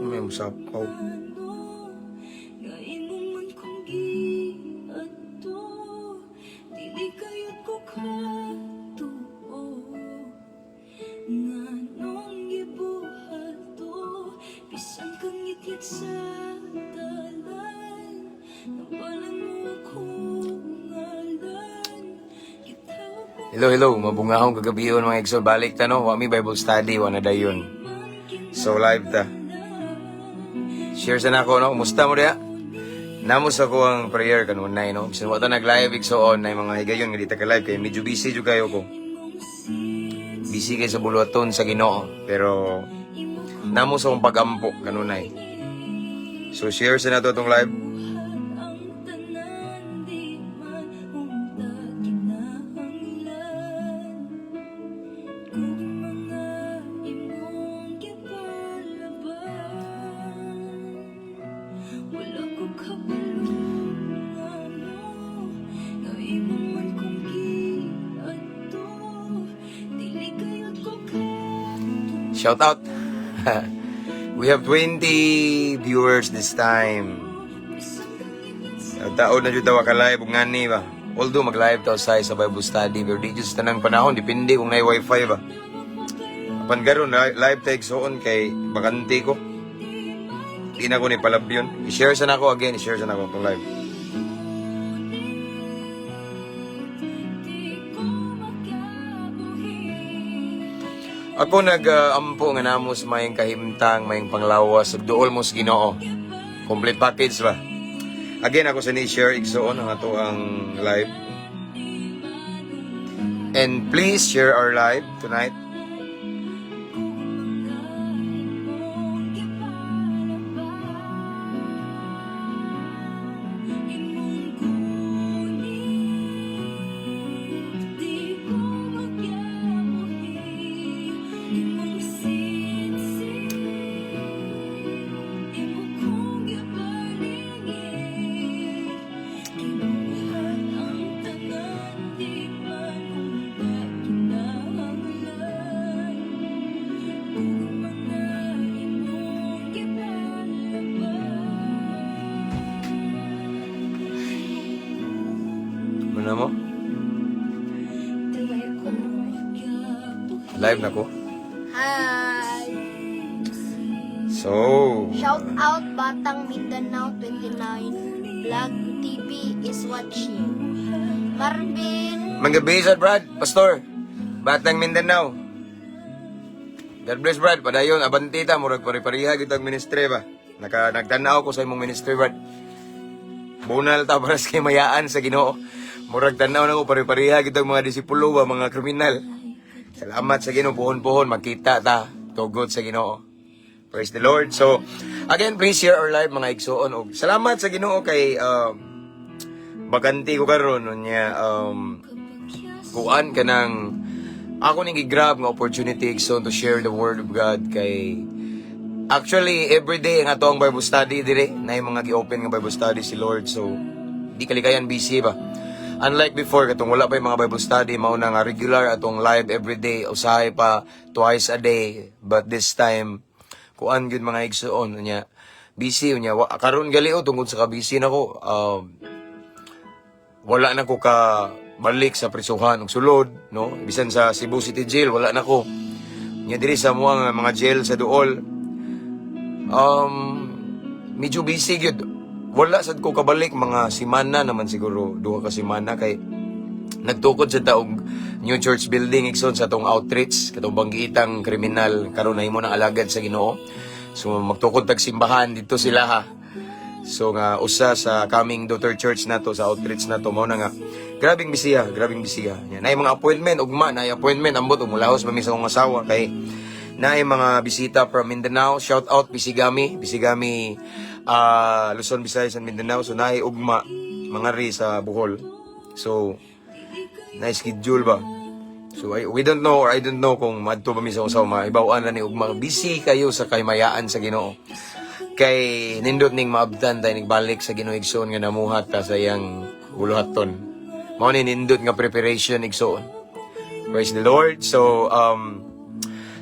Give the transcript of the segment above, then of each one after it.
May musapaw. Nga imo man kong giadto. Dili kayod ko katuo. Nganong gibuhat to? Bisan kang ngitngit sa dalan, Nabalan mo akong ngalan. Gitawag mo. Hello, hello. Mabungahong kagabion, mga igsoon. Balik ta, no? Wa mi Bible study, wa na dayon. So live ta. Share sa nako, no? Kumusta mo diya? Namo sa ko ang prayer kanunay, no? Bisan wa ta nag-live, igsoon, na mga higayon nga di ta ka live kay medyo busy jud kayo ko. Busy kay sa buluhaton sa Ginoo, pero namo sa akong pagampo kanunay. So share sa nato atong live. Ang tanan di man unta kinahanglan. Kung mga imong gipalaban, wala ko kabalo ngano nga imo man kong giadto. Dili kayod ko katuo. Shout out. We have 20 viewers this time. Bisan kang ngitngit sa Taon na jud tawa ka live ug ngani ba. Although mag-live ta usay sa Bible study, pero di jud sa tanang panahon, depende kung naay wifi ba. Apan karon live ta, igsoon, kay bakante ko. Di na ko ni palabyon. I-share sa nako again, i-share sa nako itong live. Di ko makabuhi. Ako nag-ampo nga namo sa mayong kahimtang, mayong panglawas, ug duol mo sa Ginoo. Complete package ba? Again, ako sa ni-share, igsoon, ang ato ang live. And please share our live tonight. Kung mga imong gipalaban, imong kunin. Di ko makabuhi. Imong sinsing, imo kong gibalingit. Gibuhat ang tanan di man unta kinahanglan. Kung mga imong gipalaban. Muna mo? Di ko makabuhi. Live na ko. Hi! So, Shout out Batang Mindanao 29 Vlog TV is watching. Marvin. Manggabi sa Brad, Pastor. Batang Mindanao. God bless, Brad. Padayon abanti ta, murag pare-pareha gyud ang ministry ba. Naka nagtan-aw ko sa imong ministry, Brad. Bunal ta para sa mayaan sa Ginoo. Murag tan-aw na ko pare-pareha gyud ang mga disipulo ba, mga kriminal. Salamat sa Ginoo, puhon-puhon magkita ta tugot sa Ginoo. Praise the Lord. So, again, please share our live, mga igsoon. Og salamat sa Ginoo kay bakante ko karon unya kuan ka ng ako ning gi-grab nga opportunity, igsoon, to share the word of God kay actually every day ang ato ang Bible study dire na yung mga gi-open nga Bible study si Lord, so di kalikayan busy ba. Unlike before, katong wala pa yung mga Bible study, mao na nga regular atong live every day, usahay pa twice a day, but this time kuan gyud, mga igsoon, unya busy unya karon gali oh, tungod sa ka-busy nako, wala na ko ka balik sa prisuhan og sulod, no? Bisan sa Cebu City Jail wala na ko. Nya diri sa mga mga jail sa Duol, medyo busy gyud. Wala sad ko kabalik mga simana naman siguro, duha ka semana, kay nagtukod sa taog new church building, igsoon, sa atong outreach, katong banggiitang kriminal karon nahimo ng alagad sa Ginoo. So magtukod tag simbahan dito sila ha. So nga usa sa coming daughter church nato sa outreach nato. Mao na nga grabing bisiya, grabing bisiya. Yan nay mga appointment ugma, nay appointment, ambot umulahos ba mi sa akong asawa kay naay mga bisita from Mindanao. Shout out Bisigami, Bisigami, Luzon, Visayas and Mindanao. So naay ugma mga ri sa Bohol. So na schedule ba. So we don't know or I don't know kung madto ba mi sa usaw, maibaw-an na ni ugma. Busy kayo sa kaymayaan sa Ginoo. Kay nindot ning maabtan tayo nagbalik sa Ginoo, igsoon, nga namuhat ta sa iyang buluhaton. Mao ni nindot nga preparation, igsoon. Praise the Lord. So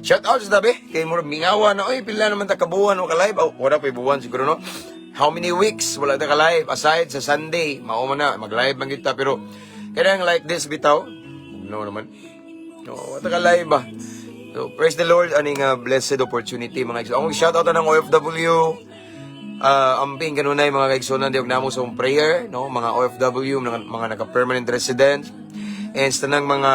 Shout out sa tabi kay murag mingawa na, oy, pila naman ta kabuwan o ka live. Oh, wala pa buwan siguro, no. How many weeks wala ta ka live aside sa Sunday? Mao man na mag-live man gyud ta, pero kanang like this bitaw. No naman. No, wala ta ka live ba. So, praise the Lord aning blessed opportunity, mga igsoon. Akong shout out ng OFW. Amping kanunay, mga kaigsunan, di namo sa akong prayer, no, mga OFW, mga naka-permanent resident and sa tanang mga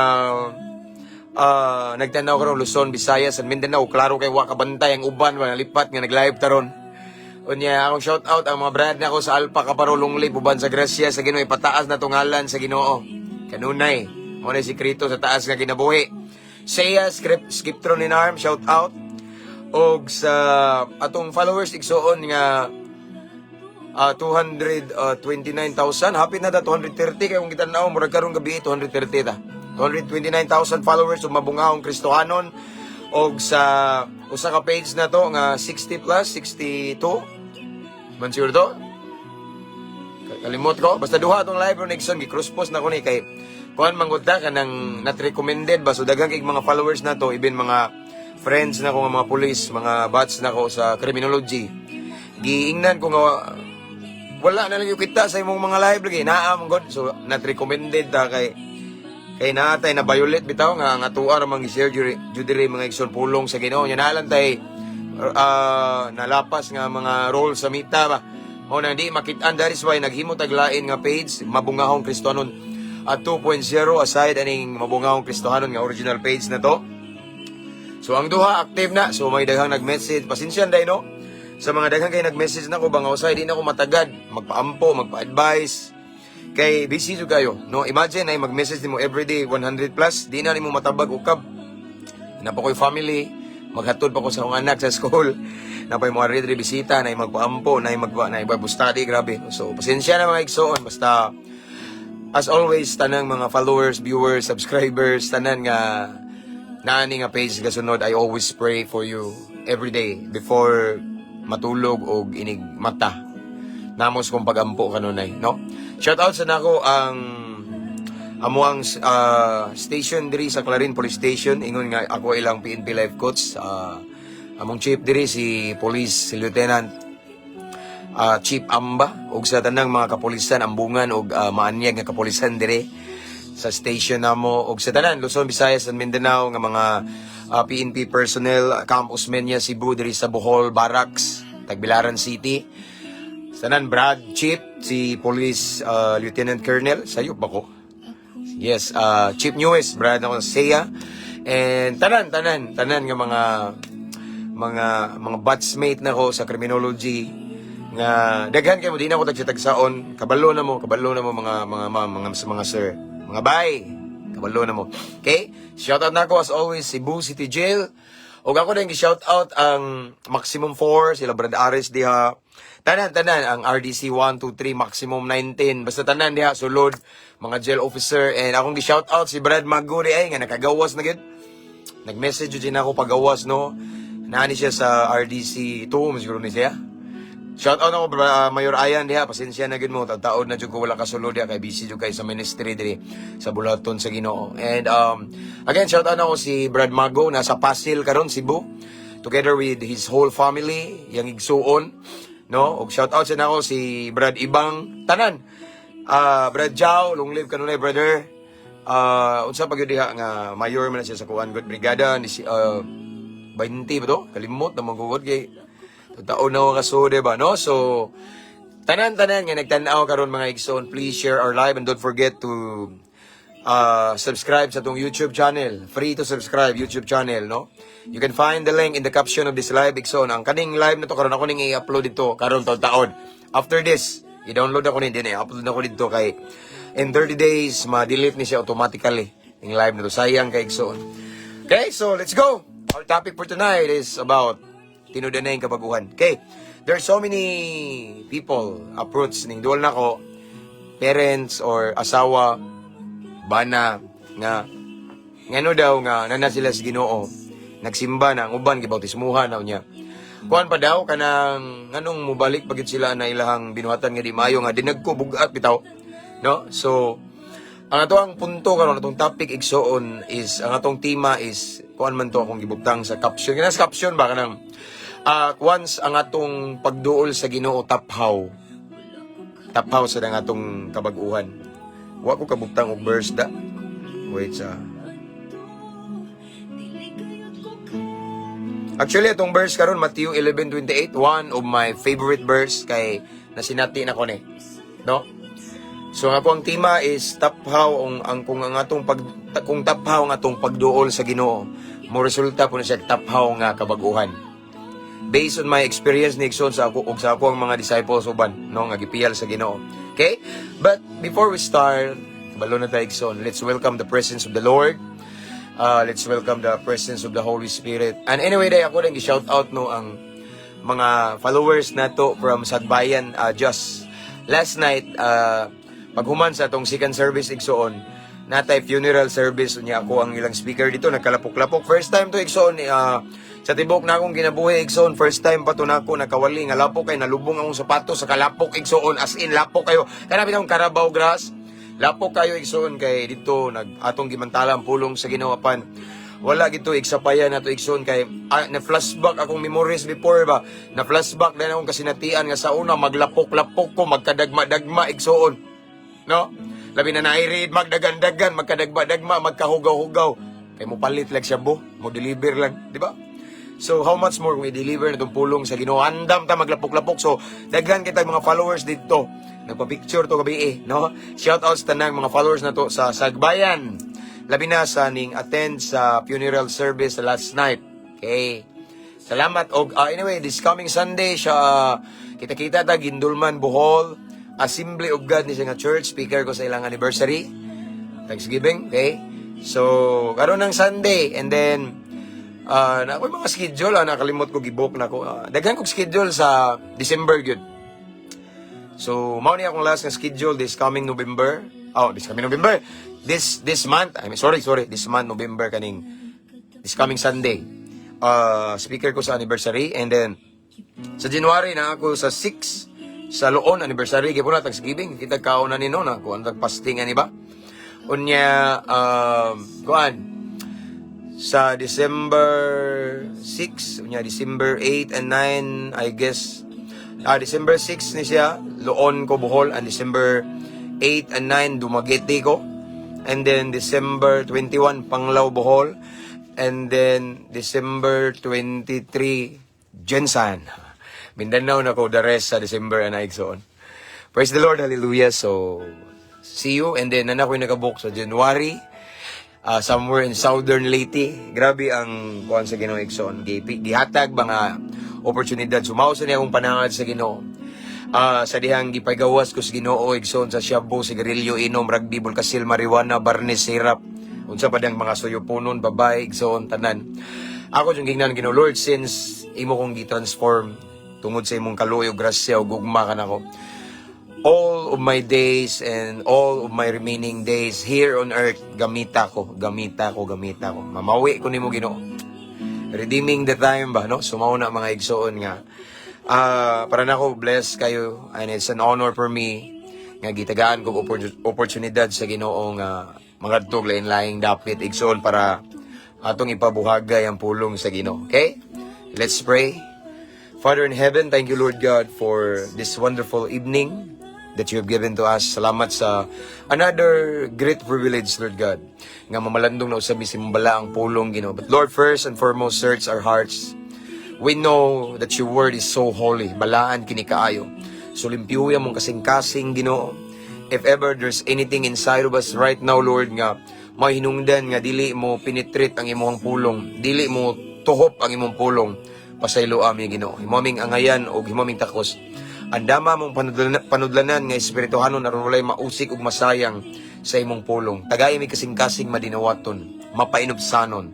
nagtanaw karon Luzon, Visayas and Mindanao. Klaro kay wa kabantay ang uban, wala lipat nga nag-live taron. Unya, akong shout out ang mga brad nako sa Alpha Kaparo, long live uban sa grasya sa Ginoo. Ipataas na tungalan sa Ginoo. Kanunay. Mao na sikreto sa taas nga kinabuhi. Saya script Skiptron in arm, shout out og sa atong followers, igsuon, nga 229,000, hapit na ta 230, kay kung gitan-aw murag karong gabi 230 ta, 229,000 followers ug mabungahong Kristohanon, og sa usa ka page na to nga 60 plus, 62 man siguro to. Kalimot ko, basta duha atong live ron, Nixon, gi-cross post na ko ni kay kuan manggod ta kanang not recommended ba. So daghang kay mga followers na to, even mga friends na ko nga mga police, mga batch na ko sa criminology, giingnan ko nga wala na lang yung kita sa imong mga live lagi naa man god. So not recommended ta kay naatay na violate bitaw nga nga tuwa ra man gi-share jud diri, mga igsoon, pulong sa Ginoo nya nalan tay nalapas nga mga role sa mita ba o na di makit-an. That is why naghimo tag lain nga page, Mabungahong Kristohanon at 2.0, aside aning Mabungahong Kristohanon nga original page na to. So ang duha active na. So may daghang nag-message. Pasensya na no. Sa mga daghang kay nag-message na ko bang usay di na ko matagad magpaampo, magpa-advise. Kay busy jud kayo. No, imagine ay mag-message nimo everyday 100 plus, di na nimo matabag ukab. Na pa ko'y family, maghatod pa ko sa akong anak sa school. Na pa'y mga diri bisita, na magpaampo, na magpa na Bible study, grabe. So pasensya na, mga igsoon, basta as always, tanang mga followers, viewers, subscribers, tanan nga naani nga page gasunod, I always pray for you every day before matulog og inig mata. Namos kong pagampo kanunay, no? Shout out sa nako ang amo ang station diri sa Clarin Police Station, ingon nga ako ilang PNP life coach. Among chief diri si Police si Lieutenant Chief Amba, ug sa tanang mga kapulisan, ambungan ug maanyag nga kapulisan diri sa station namo, ug sa tanan Luzon, Visayas and Mindanao nga mga PNP personnel, Camp Osmeña, Cebu, diri sa Bohol Barracks, Tagbilaran City. Sa tanan Brad Chief si Police Lieutenant Colonel sayop ba ko? Yes, Chief Newest, Brad ako sa SEA. And tanan, tanan, tanan nga mga batchmate na ko sa criminology nga daghan kay mo, di na ko tagsa-tagsaon. Kabalo na mo, kabalo na mo, mga ma'am, mga sir, mga bay, kabalo na mo. Okay, shout out na ako as always Cebu City Jail, ug ako din gi-shout out ang Maximum 4, sila Brad Ares diha, tanan tanan, ang RDC 1 2 3, Maximum 19, basta tanan diha sulod, mga jail officer. And akong gi-shout out si Brad Maguri ay nga nakagawas na gid. Nag-message din ako pagawas, no. Naani siya sa RDC 2 siguro ni siya. Shout out ako Mayor Ayan diha, pasensya na gid mo, taod na jud ko wala kasulod diha kay busy jud kay sa ministry diri sa Bulaton sa Ginoo. And again, shout out ako si Brad Mago, nasa Pasil karon, Cebu, together with his whole family, yang igsuon, no? Og shout out sa nako si Brad Ibang, tanan. Brad Jow, long live kanunay, brother. Unsa pa gyud diha nga mayor man na siya sa kuan good brigada ni si 20 ba to? Kalimot na magugod kay taon na ako kasude ba, no? So, tanan-tanan nga nagtan-aw karon, mga igsoon, please share our live and don't forget to subscribe sa atong YouTube channel. Free to subscribe YouTube channel, no? You can find the link in the caption of this live, igsoon. Ang kaning live na to karon, ako ning i-upload dito karon taon. After this, i-download ako ni din, i-upload ako dito kay in 30 days ma-delete ni siya automatically yung live na to. Sayang kay, igsoon. Okay, so let's go. Our topic for tonight is about tinud-anay kabaguhan. Okay, there's so many people approach ning duol nako, parents or asawa, bana, nga ngano daw nga nana sila sa Ginoo, nagsimba na ang uban, gibautismuhan na unya. Kuan pa daw kanang nganong mubalik pagid sila na ilahang binuhatan nga di maayo, nga dinagko bugat bitaw. No? So Ang ato ang punto karon, atong topic, igsoon, is ang atong tema is kuan man to akong gibutang sa caption. Kana sa caption ba, kanang once ang atong pagduol sa Ginoo taphaw. Taphaw sa ang atong kabag-uhan. Wa ko kabutang og verse da. Wait sa. Actually, atong verse karon, Matthew 11:28, one of my favorite verse kay nasinati na ko ni. No? So ang ako ang tema is taphaw ang kung ang atong pag kung taphaw ang atong pagduol sa Ginoo, mo resulta po na siya taphaw nga kabag-uhan. Based on my experience ni igsoon sa ako ug sa ako ang mga disciples uban, no, nga gipiyal sa Ginoo. Okay? But before we start, kabalo na tayo, igsoon. Let's welcome the presence of the Lord. Let's welcome the presence of the Holy Spirit. And anyway, day ako rin shout out, no, ang mga followers nato from Sagbayan. Just last night, paghuman sa atong second service, igsoon, natay funeral service niya. Ako ang ilang speaker dito. Nagkalapok-lapok. First time to, igsoon, sa tibok na akong kinabuhi, igsoon, first time pa to nako nakawali nga lapok kay nalubong akong sapatos sa kalapok, igsoon. As in lapok kayo, kana bitawng carabao grass. Lapok kayo, igsoon, kay dito nag atong gimantala ang pulong sa Ginoo apan wala gito igsapayan nato, igsoon, kay na flashback akong memories before ba, na flashback din akong kasinatian nga sa una maglapok-lapok ko, magkadagma-dagma, igsoon, no? Labi na nairid, magdagan-dagan, magkadagma-dagma, magkahugaw-hugaw kay mo palit lang siya bo mo deliver lang, di ba? So how much more kung i-deliver na itong pulong sa Ginoo? Andam ta maglapok-lapok. So daghan kita mga followers dito. Nagpa-picture to gabi eh, no? Shout out sa tanang mga followers na to sa Sagbayan. Labi na sa ning attend sa funeral service last night. Okay. Salamat og anyway, this coming Sunday siya kita-kita ta Gindulman, Bohol. Assembly of God ni siya nga church, speaker ko sa ilang anniversary. Thanksgiving, okay? So, karon ng Sunday and then na ako mga schedule, nakalimot ko gibook na ko. Daghan kog schedule sa December gyud. So, mao ni akong last nga schedule this coming November. Oh, this coming November. This month, I mean, sorry, sorry, this month November, kaning this coming Sunday. Speaker ko sa anniversary and then sa January na ako sa 6 sa Loon, anniversary gyud na Thanksgiving, kita kaon na nino na kuan tag fasting ani ba. Unya kuan sa December 6, unya December 8 and 9, I guess. December 6 ni siya, Loon ko, Bohol, and December 8 and 9, Dumaguete ko. And then December 21, Panglao, Bohol. And then December 23, GenSan. Mindanao na ko the rest sa December and igsoon. Praise the Lord, hallelujah. So, see you. And then, naa ko'y nakabook sa January, somewhere in Southern Leyte. Grabe ang kuan sa Ginoo, igsoon. Gihatag mga oportunidad. Sumaw sa niya akong panangad sa Ginoo. Sa dihang gipagawas ko sa Ginoo, igsoon, sa shabu, sigarilyo, inom, rugby, bulkasil, marijuana, barnis, syrup. Unsa pa dang mga suyupunon, babay, igsoon, tanan. Ako yung gingnan Ginoo, "Lord, since imo kong gi-transform tungod sa imong kaluoy ug grasya ug gugma kanako, all of my days and all of my remaining days here on earth, gamita ko, gamita ko, gamita ko. Mamawi ko nimo, Ginoo." Redeeming the time ba, no? So mao na, mga igsoon, nga para nako bless kayo and it's an honor for me nga gitagaan ko oportunidad sa Ginoo nga mangadtog lain-laing dapit, igsoon, para atong ipabuhagay ang pulong sa Ginoo. Okay? Let's pray. Father in heaven, thank you, Lord God, for this wonderful evening that you have given to us. Salamat sa another great privilege, Lord God, nga mamalandong na usab mi sa imong balaang pulong, Ginoo. But Lord, first and foremost, search our hearts. We know that your word is so holy. Balaan kini kaayo. So limpyuya among kasing-kasing, Ginoo. If ever there's anything inside of us right now, Lord, nga mahinungdan nga dili mo penetrate ang imong pulong, dili mo tuhop ang imong pulong, pasaylo ami, Ginoo. Imo aming angayan og imo aming takos. Andama mong panudlanan nga espirituhanon aron walay mausik ug masayang sa imong pulong. Tagay mi kasing-kasing madinawaton, mapainupsanon.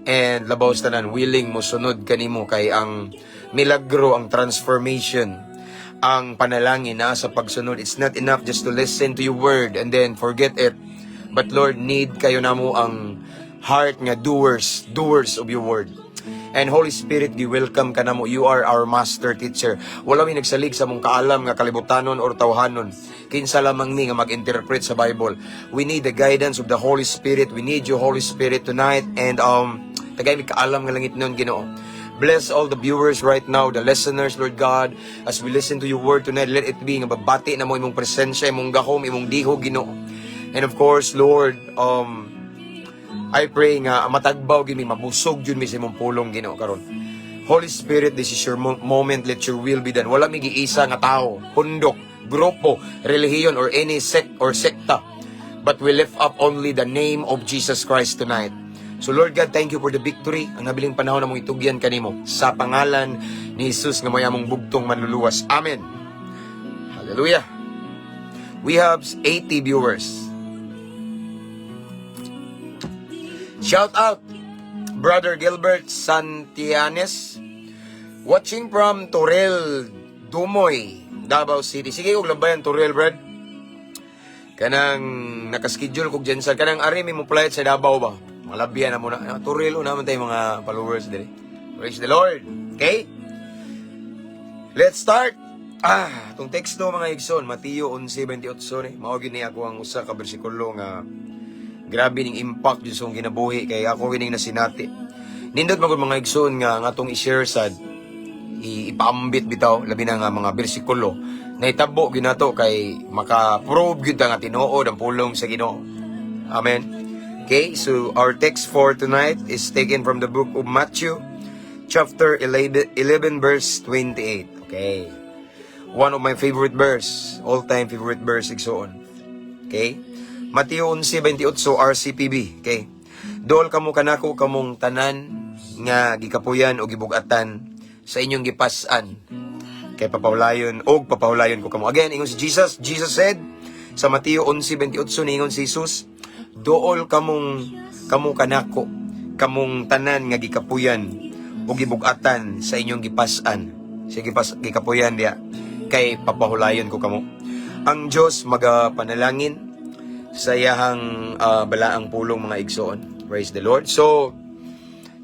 And labaw sa tanan, willing mo sunod kanimo kay ang milagro, ang transformation, ang panalangin na sa pagsunod. It's not enough just to listen to your word and then forget it. But Lord, need kayo namo ang heart nga doers, doers of your word. And And Holy Spirit, gi-welcome ka namo. You are our master teacher. Wala mi nagsalig sa among kaalam nga kalibutanon or tawhanon. Kinsa lamang mi nga mag-interpret sa Bible. We need the guidance of the Holy Spirit. We need you, Holy Spirit, tonight. And tagay mi kaalam nga langitnon, Ginoo. Bless all the viewers right now, the listeners, Lord God, as we listen to your word tonight, let it be nga babati namo imong presensya, imong gahom, imong dihog, Ginoo. And of course, Lord, I pray nga matagbaw gyud mi, mabusog gyud mi sa imong pulong, Ginoo, karon. Holy Spirit, this is your moment. Let your will be done. Wala mi giisa nga tao, pundok, grupo, relihiyon, or any sect or sekta. But we lift up only the name of Jesus Christ tonight. So Lord God, thank you for the victory. Ang nabiling panahon na mong itugyan kanimo sa pangalan ni Jesus nga may among bugtong manluluwas. Amen. Hallelujah. We have 80 viewers. Shout out, Brother Gilbert Santianes, watching from Torel, Dumoy, Davao City. Sige, og lambayan Torel, Brad. Kanang nakaschedule kog dyan sa kanang ari mi mo flight sa Davao ba. Malabyan na muna. Ah, Torel naman tayo mga followers diri. Praise the Lord. Okay? Let's start. Ah, itong teksto, mga igsoon, Mateo 11:28 ni. Mao gyud ni ako ang usa ka bersikulo nga grabe ning impact jud sa akong kinabuhi kay ako gining nasinati. Nindot magud, mga igsoon, nga nga atong i-share sad, ipaambit bitaw, labi na nga mga bersikulo nahitabo gyud nato kay maka-prove gyud ta nga tinuod ang pulong sa Ginoo. Amen. Okay, so our text for tonight is taken from the book of Matthew chapter 11, 11 verse 28. Okay. One of my favorite verse, all-time favorite verse, igsoon. Okay? Mateo 11:28 RCPB. Okay. "Dool kamo kanako kamong tanan nga gikapuyan o gibugatan sa inyong gipas-an kay papahulayon og papahulayon ko kamo." Again, ingon si Jesus, Jesus said sa Mateo 11:28, niingon si Jesus, "Dool kamo kanako kamong tanan nga gikapuyan o gibugatan sa inyong gipas-an." Sa gikapuyan diya kay papahulayon ko kamo. Ang Dios magapanalangin sa iyahang balaang pulong, mga igsoon. Praise the Lord. So,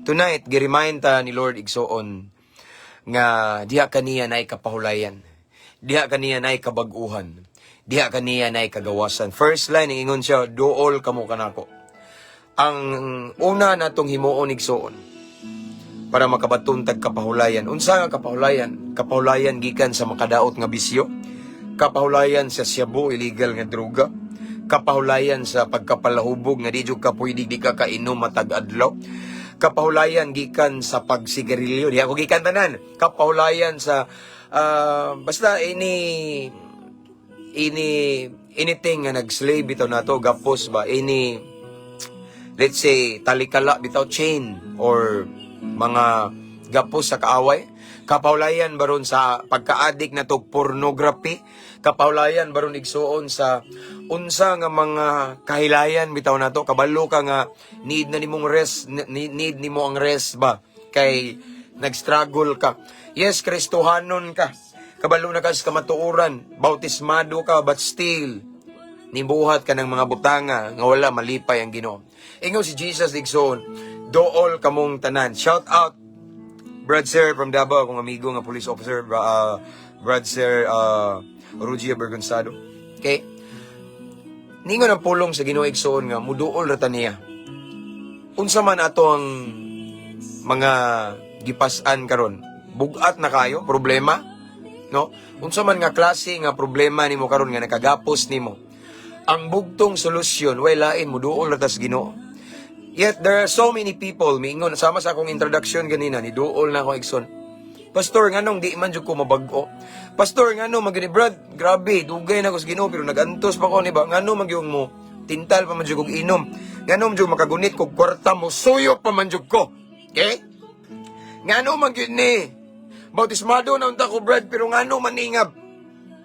tonight, gi-remind ta ni Lord, igsoon, nga diha kaniya naay kapahulayan. Diha kaniya naay kabag-uhan. Diha kaniya naay kagawasan. First line, ingon siya, "Dool kamo kanako." Ang una natong himuon, igsoon, para makabaton tag kapahulayan. Unsa nga kapahulayan? Kapahulayan gikan sa makadaot nga bisyo, kapahulayan sa shabu, illegal nga droga, kapahulayan sa pagkapalahubog nga di jud ka pwede di ka kainom matag adlaw, kapahulayan gikan sa pagsigarilyo, di ako gikan tanan, kapahulayan sa basta ini anything nga nag-slave bitaw nato, gapos ba, any, let's say, talikala bitaw, chain or mga gapos sa kaaway. Kapahulayan baron sa pagka-addict na to pornography, kapahulayan baron, igsuon, sa unsa nga mga kahilayan bitaw nato. Kabalo ka nga need na nimong rest, need nimo ang rest ba kay nag-struggle ka. Yes, Kristohanon ka, kabalo na ka sa kamatuoran, bautismado ka, but still nibuhat ka ng mga butanga nga wala malipay ang Ginoo. Ingon si Jesus, igsoon, "Dool kamong tanan." Shout out Brad Sir from Davao, akong amigo nga police officer, Brad Sir Rugia Bergonzado. Okay? Ningon ang pulong sa Ginoo, igsoon, nga muduol ra ta niya. Unsa man ato ang mga gipas-an karon, bugat na kayo, problema, no? Unsa man nga klase nga problema nimo karon nga nakagapos nimo. Ang bugtong solusyon way lain, muduol ra ta sa Ginoo. Yet there are so many people miingon sama sa akong introduction ganina, ni duol na ako, igsoon. "Pastor, nganong di man jud ko mabag-o? Pastor, ngano man gani, brad, grabe, dugay na ko sa Ginoo pero nagantos pa ko ni ba? Ngano man gyud mo tintal pa man jud kog inom? Ngano man jud makagunit kog kwarta mo suyo pa man jud ko?" Okay? "Ngano man gyud ni? Bautismado na unta ko, brad, pero ngano man ningab?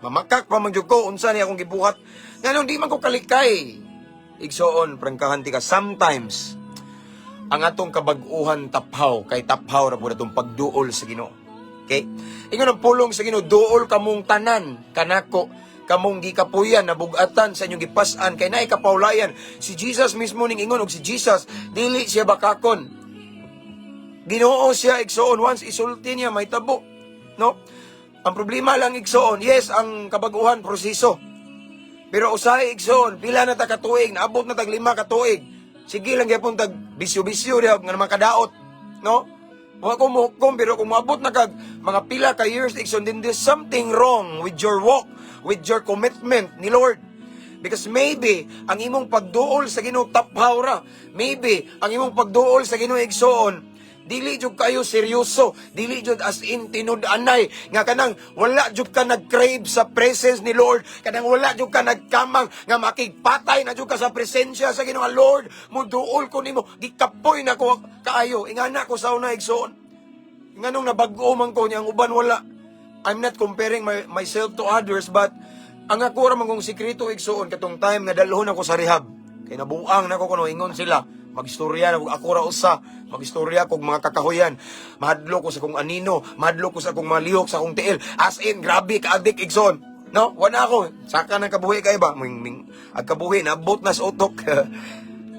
Mamakak pa man jud ko, unsa ni akong gibuhat? Ngano di man ko kalikay?" Igsoon, prangkahan ti ka, sometimes ang atong kabag-uhan taphaw kay taphaw ra pud atong pagduol sa Ginoo. Okay? Ingon ang pulong sa Ginoo, "Duol kamong tanan kanako kamong gikapuyan, nabugatan sa inyong gipas-an kay naay kapahulayan." Si Jesus mismo ning ingon, og si Jesus dili siya bakakon. Ginoo siya, igsoon, once isulti niya, may tabo. No? Ang problema lang, igsoon, yes, ang kabaguhan, proseso. Pero usahay, igsoon, pila na ta katuig, naabot na tag 5 ka tuig. Sige lang gyapon tag bisyo-bisyo diha nga naman kadaot, no? Wa ko mohukom, pero kung moabot na kag mga pila ka years, igsoon, then there's something wrong with your walk, with your commitment ni Lord. Because maybe ang imong pagduol sa Ginoo taphaw ra. Maybe ang imong pagduol sa Ginoo, igsoon, dili jud kayo seryoso, dili jud as in tinud-anay nga kanang wala jud ka nag-crave sa presence ni Lord, kanang wala jud ka nagkamang nga makigpatay na jud ka sa presensya sa Ginoo. Lord, muduol ko nimo, gikapoy na ko kaayo. Ingana ko sa una, igsoon. Nganong nabag-o man ko niya, ang uban wala. I'm not comparing myself to others, but ang ako ra man kong sikreto, igsoon, katong time nga dalhon ako sa rehab. Kay nabuang nako kuno ingon sila, magistorya na ako ra usa, magistorya kog mga kakahuyan. Mahadlok ko sa kong anino, mahadlok ko sa akong mga lihok sa akong tiil. As in, grabe ka adik, igsoon. No, wala ako. Saka ng kabuhi kay ba? Ming, ming, ag kabuhi naabot na sa utok.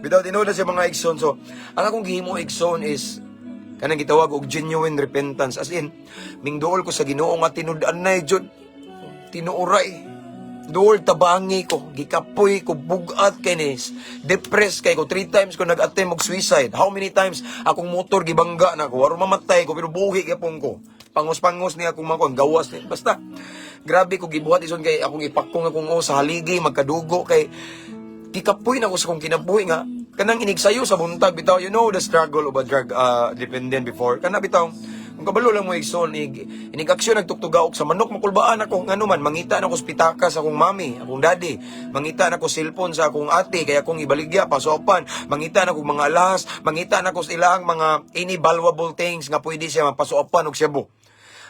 Bitaw tinuod na siya, mga igsoon. So, ang akong gihimo, igsoon, is kanang gitawag og genuine repentance, as in mingduol ko sa Ginoo nga tinud-anay jud, tinuoray. Duol, tabangi ko, gikapoy ko, bugat kay nis, depressed kay ko. Three times ko nag-attempt og suicide. How many times akong motor gibangga na ko, aron mamatay ko, pero buhi gyapon ko. Pangos-pangos ni akong mga kuwan, gawas ni. Basta, grabe ko gibuhat ison kay akong ipakong akong o sa haligi, magkadugo kay gikapoy na ko sa akong kinabuhi nga kanang inigsayo sa buntag bitaw. You know the struggle of a drug dependent before kana bitaw. Kung kabalo lang mo, igsoon, inig inig aksyon nagtuktugaok sa manok, makulbaan ako. Ngano man, mangita na ko sa pitaka sa akong mami, akong daddy, mangita na ko cellphone sa akong ate kay akong ibaligya pasopan, mangita na ko mga alahas, mangita na ko sa ilang mga any valuable things nga pwede siya mapasuopan og shabu.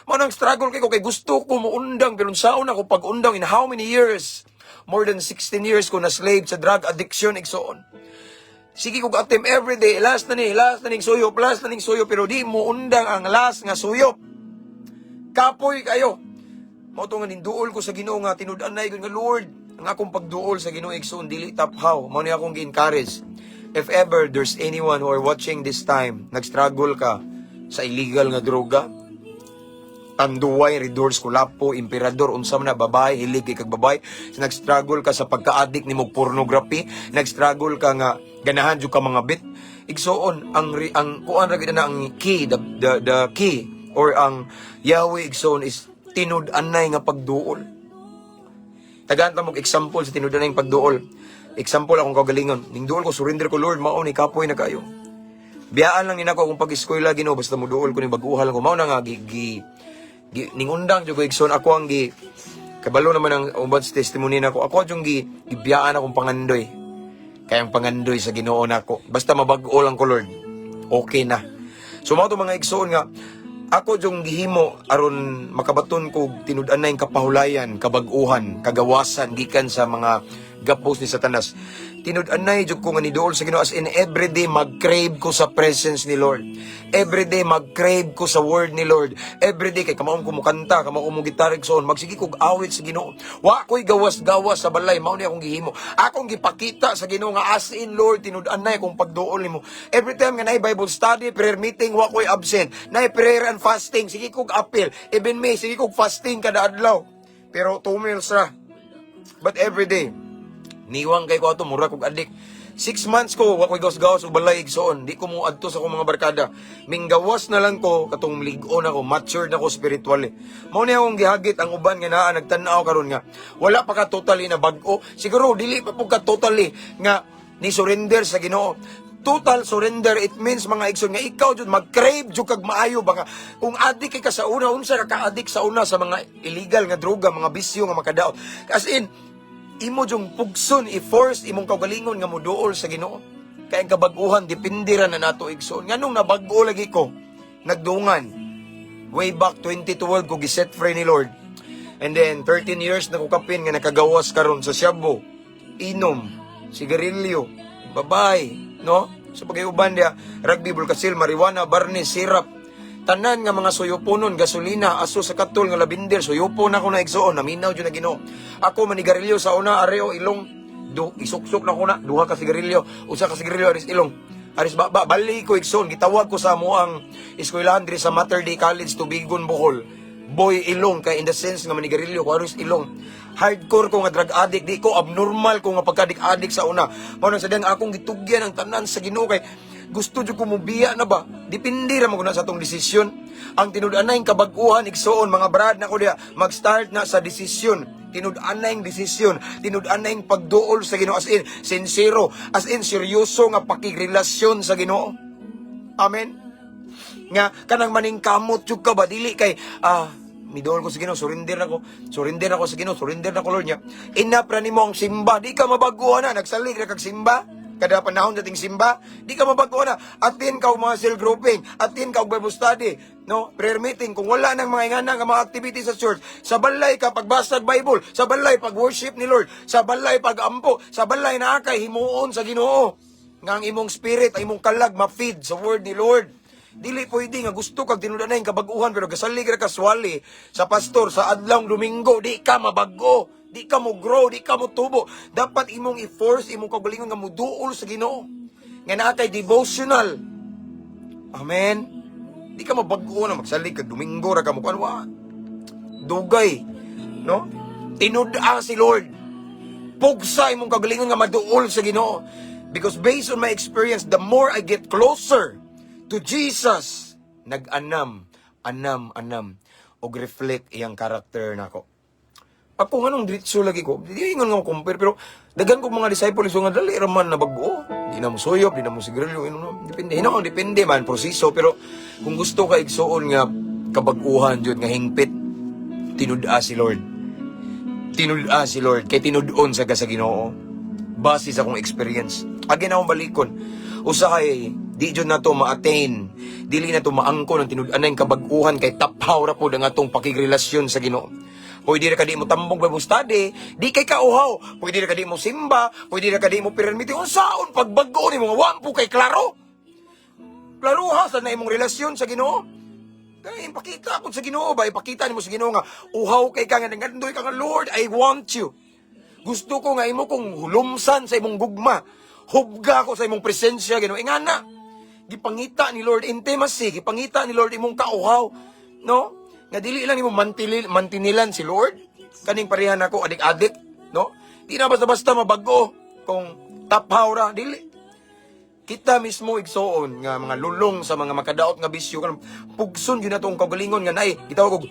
Mao nang struggle kay ko kay gusto ko muundang, pero saon ako pag-undang in how many years? More than 16 years ko na slave sa drug addiction, igsoon. Sige kog attempt every day, last na ni, last na ning suyop, last na ning suyop, pero di mo undang ang last nga suyop. Kapoy kayo. Mao to nga ninduol ko sa Ginoo nga tinud-anay ko nga Lord, ang akong pagduol sa Ginoo, igsoon, dili taphaw. Mao ni akong gi-encourage. If ever there's anyone who are watching this time, nag-struggle ka sa illegal nga droga, Tanduay, Redors, Kulapo, Emperador, unsa man na babae, hilig kay kag babae, nag-struggle ka sa pagka-addict nimo pornography, nag-struggle ka nga ganahan jud ka mga bit. Igsoon, ang kuan ra gyud na ang key, the key or ang Yahweh, igsoon, is tinud-anay nga pagduol. Tagaan ta mog example sa tinud-anay nga pagduol. Example akong kaugalingon. Ning duol ko, surrender ko, Lord, mao ni, kapoy na kayo. Biyaan lang ni nako akong pag-eskwela, Ginoo, basta muduol ko ni baguhal ko. Mao na nga gi, gi, gi ningundang jud ko, igsoon. Ako ang gi kabalo naman ang uban sa testimony nako. Ako jung gi gibiyaan akong pangandoy. Kaya ang pangandoy sa Ginoo nako. Basta mabag-o lang ko, Lord. Okay na. So mao to, mga igsoon, nga ako jung gihimo aron makabaton ko tinud-anay kapahulayan, kabag-uhan, kagawasan gikan sa mga gapos ni Satanas. Tinud-anay jud ko nga niduol sa Ginoo, as in everyday mag-crave ko sa presence ni Lord. Everyday mag-crave ko sa word ni Lord. Everyday kay kamaon ko mukanta, kamao ko mo gitara, igsoon, magsige kog awit sa Ginoo. Wa ko'y gawas-gawas sa balay, mao ni akong gihimo. Akong gipakita sa Ginoo nga as in, Lord, tinud-anay akong pagduol nimo. Every time nga naay Bible study, prayer meeting, wa ko'y absent. Naay prayer and fasting, sige kog apil. Even me, sige kog fasting kada adlaw. Pero 2 meals ra. But every day, niwang kay ko ato, mura kog adik. 6 months ko, wa ko'y gawas-gawas og balay, igsoon. Di ko mo adto sa akong mga barkada. Minggawas na lang ko, katong lig-on ako, matured ako spiritually. Mao ni akong gihagit ang uban nga naa nagtan-aw karon nga wala pa ka totally na bag-o. Siguro dili pa pud ka totally nga ni surrender sa Ginoo. Total surrender, it means, mga igsoon, nga ikaw jud mag-crave jud kag maayo ba nga kung adik kay ka sa una, unsa ka ka-addict sa una sa mga illegal nga droga, mga bisyo nga makadaot, as in imo jung pugson, i-force imong kaugalingon nga moduol sa Ginoo. Kay ang kabag-uhan depende ra na nato, igsoon. Nganong nabag-o lagi ko, nagdungan way back 2012 ko giset free ni Lord, and then 13 years na ko kapin nga nakagawas karon sa shabu, inom, sigarilyo, babay, no? Sa pagayuban dia, rugby, bulkasil, marijuana, barnis, sirap, tanan nga mga suyuponon, gasolina, aso sa katol nga labinder, suyupon ako na, igsoon, naminaw jud na Ginoo. Ako manigarilyo sa una, areo ilong, du, isuksok na ko na, duha ka sigarilyo, usa ka sigarilyo aris ilong. Aris ba, ba bali ko, igsoon, gitawag ko sa amoang eskwelahan diri sa Mater Dei College, Tubigon, Bohol. Boy Ilong kay in the sense nga manigarilyo ko aris ilong. Hardcore ko nga drug addict, di ko abnormal ko nga pagkadik-addict sa una. Mao nang sa diyang akong gitugyan ang tanan sa Ginoo kay gusto jud ko mobiya na ba. Depende ra man gud na sa atong desisyon. Ang tinud-anay kabag-uhan, igsoon, mga brad na ko diha, mag-start na sa desisyon. Tinud-anay desisyon, tinud-anay pagduol sa Ginoo, as in sincero, as in seryoso nga pakigrelasyon sa Ginoo. Amen. Nga kanang maningkamot jud ka ba, dili kay miduol ko sa Ginoo, surrender ako, surrender ako sa Ginoo, surrender na ko, Lord niya. Enough ra nimo ang simba, di ka mabaguhan na, nagsalig ra kag simba. Kada panahon dating simba, di ka mabaguhan na. Attend ka og mga cell grouping, attend ka og Bible study, no, prayer meeting. Kung wala nang mga ingana nga mga activity sa church, sa balay ka pagbasa og Bible, sa balay pag worship ni Lord, sa balay pag-ampo, sa balay naa kay himuon sa Ginoo. Nga ang imong spirit, ang imong kalag ma-feed sa word ni Lord. Dili pwede nga gusto kag tinud-anay kabag-uhan pero gasalig ra ka swali sa pastor sa adlawng Domingo, di ka mabago, di ka mo grow, di ka mo tubo. Dapat imong i-force imong kaugalingon nga muduol sa Ginoo. Nga naa kay devotional. Amen. Di ka mabago na magsalig kag Domingo ra ka mo wa. Dugay, no? Tinud-a si Lord. Pugsa imong kaugalingon nga maduol sa Ginoo. Because based on my experience, the more I get closer to Jesus, nag-anam, anam, anam, og reflect iyang character nako. Ako nga nung diretso lagi ko, di ingon nga mo compare, pero daghan ko mga disciples nga dali ra man na bag-o. Di na mo suyop, di na mo sigarilyo, ino, no. Depende, hinaon, depende man, proseso, pero kung gusto ka, igsuon, nga kabag-uhan jud nga hingpit, tinud-a si Lord. Tinud-a si Lord, kay tinud-on sa ka sa Ginoo. Base sa akong experience. Again, akong balikon. Usahay, di jud nato ma-attain, dili na to maangko ng tinud-anay kabag-uhan kay taphaw ra pod ang atong pakigrelasyon sa Ginoo. Pwede ra ka di mo tambong Bible study, di kay kauhaw. Pwede ra ka di mo simba, pwede ra ka di mo prayer meeting. Unsaon pagbag-o nimo nga wa po kay klaro? Klaruha sa na imong relasyon sa Ginoo. Kaya ipakita ko sa Ginoo ba, ipakita nimo sa Ginoo nga uhaw kay ka, nga nangandoy ka nga, "Lord, I want you. Gusto ko nga imo kong hulumsan sa imong gugma. Hubga ko sa imong presensya, Ginoo." Ingana. Gipangita ni Lord intimacy, gipangita ni Lord imong kauhaw, no? Nga dili lang nimo mantinilan si Lord. Kaning parehan nako adik-adik, no? Di na basta-basta mabago kung taphaw ra, dili. Kita mismo, igsoon, nga mga lulong sa mga makadaot nga bisyo, kanang pugson gyud natong kaugalingon nga naay gitawag og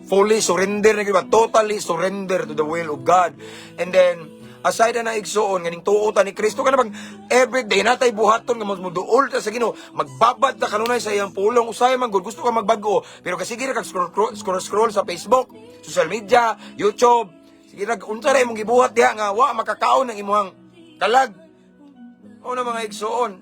fully surrender na gyud ba, totally surrender to the will of God. And then aside na, igsoon, nga ning tuo ta ni Kristo, kana bang everyday natay buhaton nga moduol ta sa Ginoo, magbabad ta kanunay sa iyang pulong. Usahay man gud gusto ka magbag-o pero kasi sige ra kag scroll, scroll scroll sa Facebook, social media, YouTube, sige ra, unsa ra imong gibuhat diha nga wa makakaon ang imong kalag. O na mga igsoon.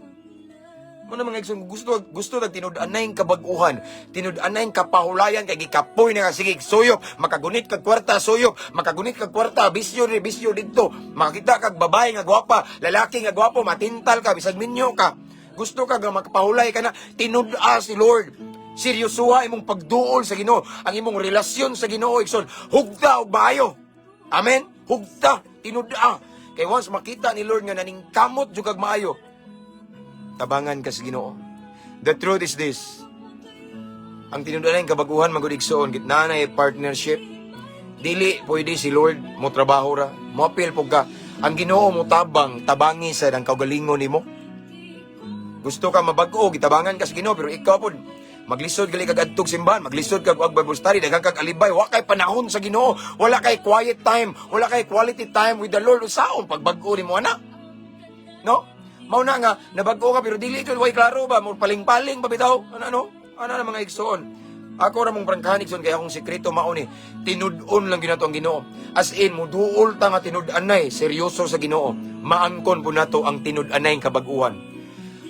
Mo na mga igsoon, gusto gusto nag tinud-anay kabag-uhan, tinud-anay kapahulayan kay gikapoy na nga sige suyop, makagunit kag kwarta suyop, makagunit kag kwarta bisyo ni bisyo didto, makakita kag babae nga gwapa, lalaki nga gwapo, matintal ka bisag minyo ka. Gusto ka nga makapahulay ka na, tinud-a si Lord. Seryosuha imong pagduol sa Ginoo, ang imong relasyon sa Ginoo, igsoon. Hugta og maayo. Amen. Hugta, tinud-a. Kay once makita ni Lord nga naningkamot jud kag maayo, tabangan ka sa Ginoo. The truth is this. Ang tinud-anay kabaguhan man gud, igsoon, gitna na partnership. Dili pwede si Lord mo trabaho ra. Mo apil pug ka. Ang Ginoo mo tabang, tabangi sa ang kaugalingon nimo. Gusto ka mabag-o, gitabangan ka sa Ginoo, pero ikaw pod maglisod gali kag adtog simbahan, maglisod kag og Bible study, daghan kag alibay, wa kay panahon sa Ginoo, wala kay quiet time, wala kay quality time with the Lord. Usaon pagbag-o nimo ana? No? Mao na nga nabag-o ka pero dili jud, way klaro ba, mo paling-paling pa bitaw. Ano ano? Ano na mga igsoon? Ako ra mong prangkahan, igsoon, kay akong sekreto mao ni tinud-on lang ginato ang Ginoo. As in muduol ta nga tinud-anay, seryoso sa Ginoo. Maangkon po nato ang tinud-anay kabag-uhan.